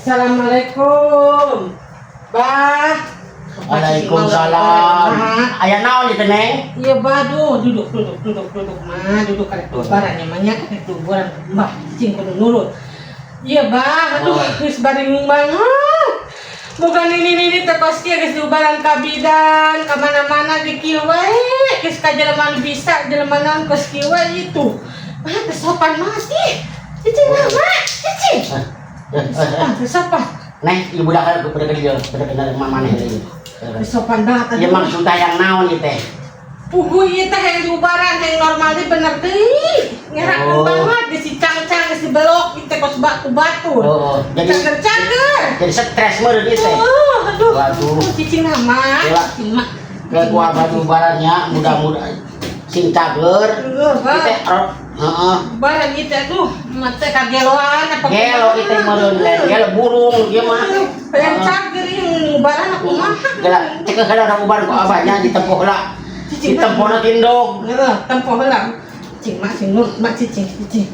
Assalamualaikum. Bah. Waalaikumsalam. Aya naon ieu teh, Neng? Iya, Bah, duh, duduk, duduk, duduk, duduk, mah, duduk karek lebaran ya, mah nya, karek lebaran, Bah, cicing kudu nurut. Iya, Bah, aduh, geus baringung banget. Bukan ini teh kos kieu geus diubaran ka bidan, ka mana-mana di kieu wae, geus ka jelema nu bisa, jelema naon kos kieu wae itu. Ah, teu sopan masih. Cicing mah, Mak, cicing. Sopan, teu sopan. Neng, ieu budak budak dia, budak kenal mama maneh deui. Teu sopan banget. Ieu maksud hayang naon ieu teh? Puguh ieu teh yang diubaran yang normal deui bener deui. Ngerakeun banget di si cang-cang geus dibelok ieu teh kos batu batur. Oh, jadi Cager-cager. Jadi stres meureun ieu teh. Oh, aduh. Waduh. Cicing nama. Gila. Cicing mah. Ke gua baju ubarannya mudah-mudahan sing cager. Heeh, Ieu teh heeh. Ubaran ieu teh aduh, mah teh kageloan apa Gelo ieu teh meureun lain gelo burung ieu mah. Hayang cager ieu ngubaran aku mah. Gela, cek heula urang ubaran ku abahnya ditempuh heula. Cicing. Ditempuhna tindog. Heeh, tempo heula. Cicing mak sing nurut mak cicing, cicing.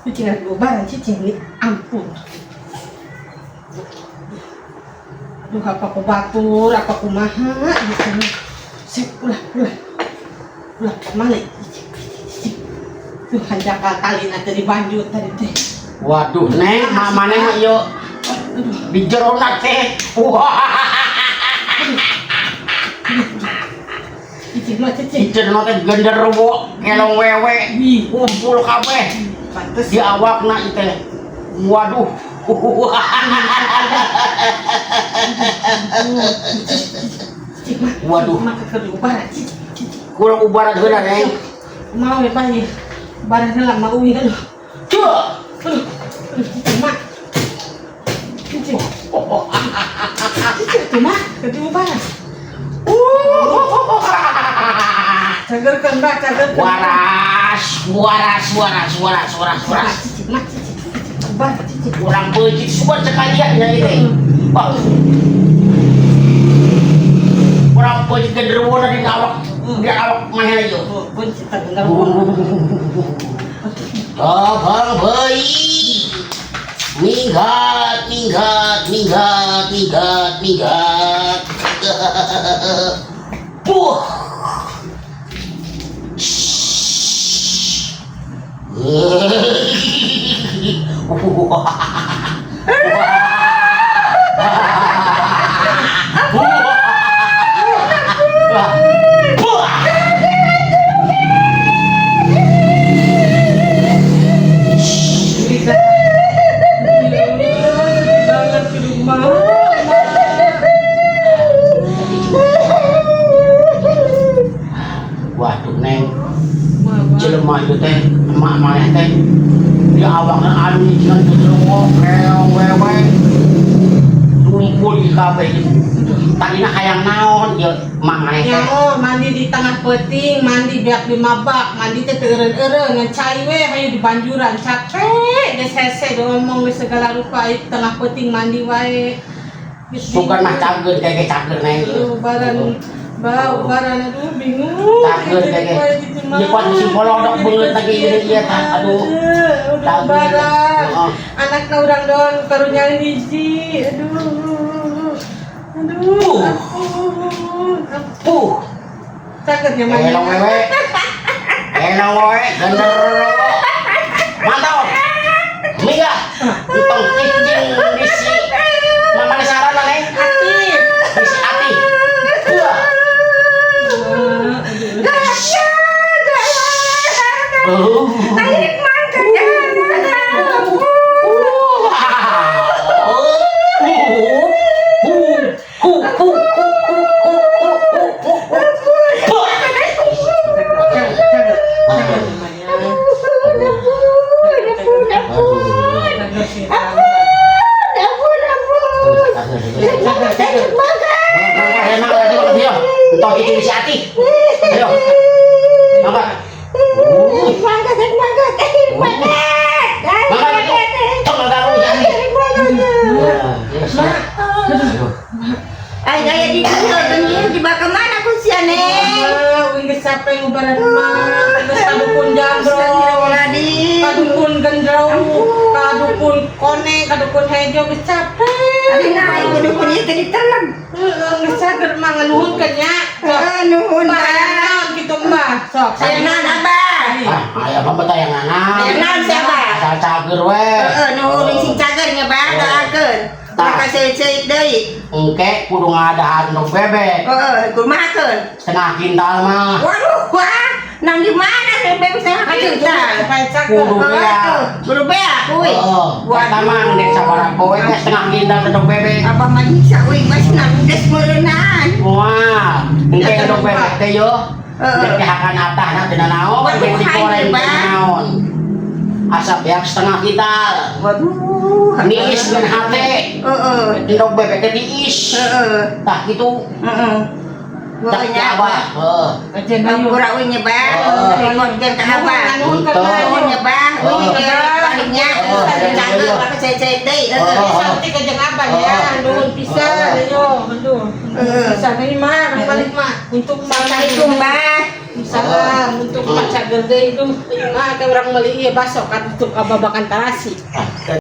Cicing rek ubaran cicing nih, ampun. Aduh, apa ku batur, apa kumaha gitu. Sip, ulah, ulah. Ulah, kemana? Cicing, cicing, cicing. Tuh, hanjakal tali nanti dibanjut tadi teh. Waduh, Neng, mak maneh mah ieu di jerona teh. Wah, Cicing mah di cicing. jerona teh genderuwo, kelong wewe, Ih, kumpul kabeh pantes. Di awakna ieu teh. Waduh. Cicing mah. Waduh. Mah keur diubaran cicing, cicing. Kurang ubaran heula, Neng. Mau ya, Pak ya. Ubaran heula mah uwi aduh. Cuh. Aduh, aduh, cicing mak. Cicing. Cicing tuh mak, keur diubaran. Cagerkeun, Mbak, cagerkeun. Waras, waras, waras, waras, waras, waras. Cicing mak, cicing. Cicing, ubaran cicing. Kurang beucit sugan sekalian nya ieu teh. Wah. Kurang beucit genderuwo di awak manehna ieu. Oh, kunci genderuwo. Abang bayi. Minggat, minggat, minggat, minggat, minggat. Puh. Bisa. Banget di rumah. Waduh, Neng, jelema itu teh, emak maneh teh, di awakna anu jangan genderuwo, keong wewe. Kumpul di kabeh gitu. Tadina hayang naon ieu emak maneh teh? Ya, oh, mandi di tengah peuting, mandi biak di mabak, mandi teh teu eureun-eureun, ngan cai we hayu di banjuran, capek, geus hese ngomong geus segala rupa di tengah peuting mandi wae. Geus Sugan mah bingung. Cager kayak cager, Neng. Aduh, baran bau baran aduh bingung. Cager kayak. Ieu kuat si polodok beungeut lagi ieu ieu tah aduh. Udah Cager. Baran. Heeh. Anakna urang doang karunya hiji. Aduh. Aduh, ampun. Ampun. Puh. Cager nyaman. Elong wewe. Elong wewe genderuwo. Mantap. Minggat. Entong cicing bisi. Mamane sarana, Neng? Ati. Bisi ati. Wah. Aduh. Oh. Tarik mangga. Cager, cager. Cager namanya. Ampun, ampun, ampun. Cager sih. Ampun, ampun. Cager, cager. Ayo, mangga. Mangga, mangga, mangga. Mangga, tong mangga si Ati. Mak. Ay, gaya di dieu deui di baka mana ku sia, Neng? Ah, uing geus capek ngubaran emak, geus kadukun jambro, Astagfirullahaladzim. Kadukun gendrau, kadukun kone, kadukun hejo geus capek. Ari na ay kudu kudu ieu teh diteleg. Heeh, geus cager mah nganuhunkeun nya. Sok. Heeh, nuhun Bah, bah. hayang naon kitu mah. Sok. Hayang naon abah? Ah, aya mah betayangan. Hayang naon si abah? Asal cager we. Heeh, nuhun sing cager nya bah, doakeun. Tah. Maka seuit-seuit deui. Engke kudu ngadahar endog bebek. Heeh, kumahakeun? Setengah kintal mah. Waduh, wah, nang di mana nih bebek setengah Ayo kintal? supaya cager. Kudu Heeh, beak. tuh, kudu beak kuy. Heeh. Eta mah ndek sabaraha poe teh setengah kintal endog bebek. Apa mah nyiksa uing mah senang geus meureunaan. Wah, engke endog bebek teh yo. Heeh. Dek dihakan atahna teu naon, Waduh, dek digoreng hayu, teu Bah. naon. Asa beak setengah kintal. Waduh. Niis dengan hate. Heeh. Endog bebek teh tiis. Heeh. Tah kitu. Heeh. Tah Pokoknya abah. Heeh. Ajen ayo. Hampura uing nya bah. Heeh. Rekodkeun ka abah. Nganuhunkeun Entah. mah. Nuhun nya bah, uing Heeh. ge baliknya Heeh. cager maka seuit-seuit deui. Heeh. Heeh. Santik aja abah ya, nuhun pisan ayo, aduh. Heeh. Pisan ini mah, balik mah. Untuk mah. Assalamualaikum bah. Salam untuk mah cager deui itu. Ieu mah ke urang meuli ieu baso kan untuk abah bakan tarasi. Ah,